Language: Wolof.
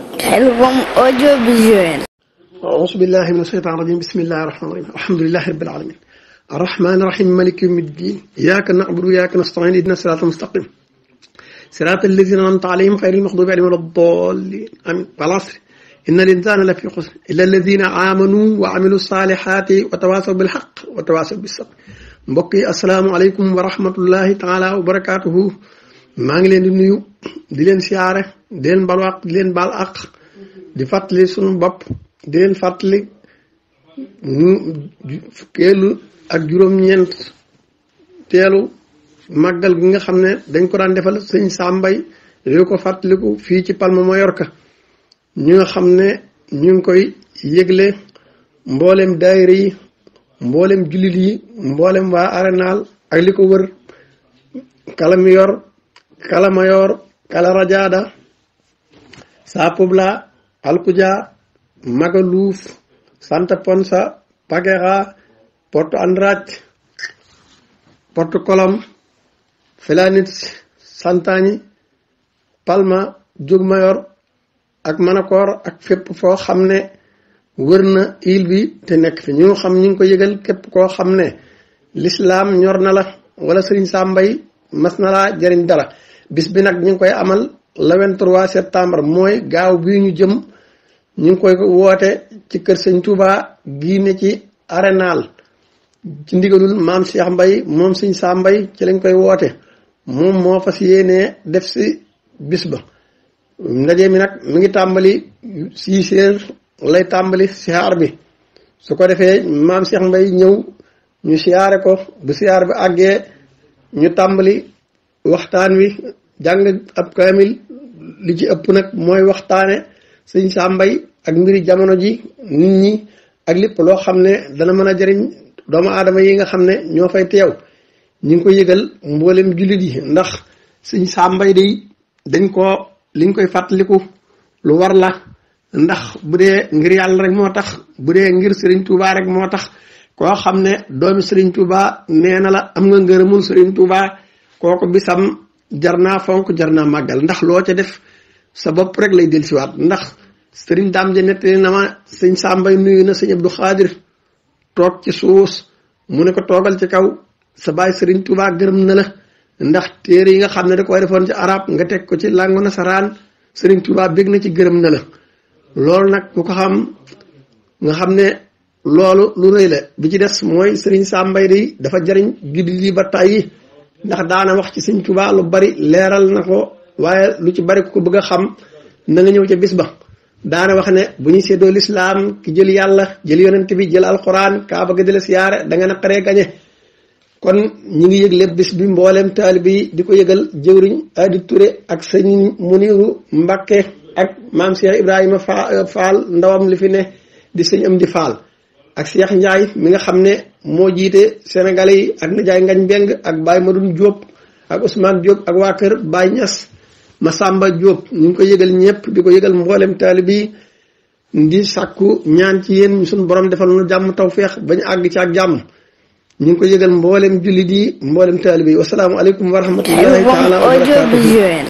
Khelcom audiovisuel. أعوذ بالله من الشيطان الرجيم بسم الله الرحمن الرحيم الحمد لله رب العالمين الرحمن الرحيم مالك يوم الدين إياك نعبد وإياك نستعين اهدنا الصراط المستقيم صراط الذين أنعمت عليهم غير المغضوب عليهم ولا الضالين آمين والعصر إن الإنسان لفي خسر إلا الذين آمنوا وعملوا الصالحات وتواصوا بالحق وتواصوا بالصبر mbokk yi asalaamaaleykum wa rahmatullahi taala wa barakaatuhu maa ngi leen di nuyu di leen siyaare di leen baal àq di leen baal àq di fàttali sunu bopp di leen fàttali fukkeelu ak juróom-ñeent teelu màggal gi nga xam ne dañ ko daan defal sëñ Sambay yooyu ko fàttaliku fii ci Palma Mallorca ñu nga xam ne ñu ngi koy yëgle mboolem daayira yi mboolem jullit yi mboolem waa Arenal ak li ko wër kala Miyor kala Mayor kala Rajada Sa Pobla Alcudia Magaluf Santa Ponsa Paguera Porto Andratx Porto Colom Felanitx Santani Palma Jugmayor ak Manacor ak fépp foo xam ne wër na île bi te nekk fi ñu xam ñu ngi ko yëgal képp koo xam ne l'islam ñor na la wala Serigne Sambay mas na laa jëriñ dara bis bi nag ñu ngi koy amal le 23 septembre mooy gaaw bii ñu jëm ñu ngi koy woote ci kër Sëñ Touba gii ne ci Arenal ci ndigalul maam Cheikh Mbay moom Sëñ Sambay ci lañ koy woote moom moo fas yéenee def si bis ba ndaje mi nag mi ngi tàmbali 6 heures lay tàmbali siyaar bi su ko defee maam Cheikh Mbay ñëw ñu siyaare ko bu siyaar bi àggee ñu tàmbali waxtaan wi jàng ab kaamil li ci ëpp nag mooy waxtaane Sëñ Sambay ak mbiri jamono ji nit ñi ak lépp loo xam ne dana mën a jëriñ doomu aadama yi nga xam ne ñoo fay teew ñu ngi ko yëgal mboolem jullit yi ndax Sëñ Sambay day dañ ko liñ koy fàttaliku lu war la ndax bu dee ngir yàlla rek moo tax bu dee ngir Serigne Touba rek moo tax koo xam ne doomi Serigne Touba nee na la am nga ngërëmul Serigne Touba kooku bisam jar naa fonk jar naa màggal ndax loo ca def sa bopp rek lay dellusiwaat ndax Serigne Dame ja nettali na ma Sëñ Sambay nuyu na Sëñ Abdou Khadir toog ci suus mu ne ko toogal ci kaw sa baay Serigne Touba gërëm na la ndax téere yi nga xam ne da koy defoon ci arab nga teg ko ci làngu nasaraan Serigne Touba bég na ci gërëm na la. loolu nag ku ko xam nga xam ne loolu lu rëy la bi ci des mooy Serigne Sambay di dafa jariñ jullit yi ba tàyyi ndax daana wax ci Sëñ Tuubaa lu bari leeral na ko waaye lu ci bari ku ko bëgg a xam na nga ñëw ca bis ba daana wax ne bu ñu séddoo lislaam ki jël yàlla jël yonent bi jël alxuraan kaa bëgg di la siyaare da nga naqaree gañe kon ñi ngi yëg lépp bis bi mbooleem taalibe yi di ko yëgal jëwriñ Adi Touré ak Sëñ Muniru Mbakke ak maam Cheikh Ibrahima Fall ndawam li fi ne di Sëñ Amdi Fall ak Cheikh Ndiaye mi nga xam ne moo jiite Sénégalais yi ak Nijaay Ngañ Mbeng ak Baye Madoune Diop ak Ousmane Diop ak waa kër Baye Niass Massamba Diop ñu ngi ko yëgal ñëpp di ko yëgal mboolem taalib yi di sàkku ñaan ci yéen suñu borom defal na jàmm tawfeex bañ àgg ci ak jàmm ñu ngi ko yëgal mboolem jullit yi mboolem taalib yi wasalaamualeykum wa rahmatullahi taala wa barakatuh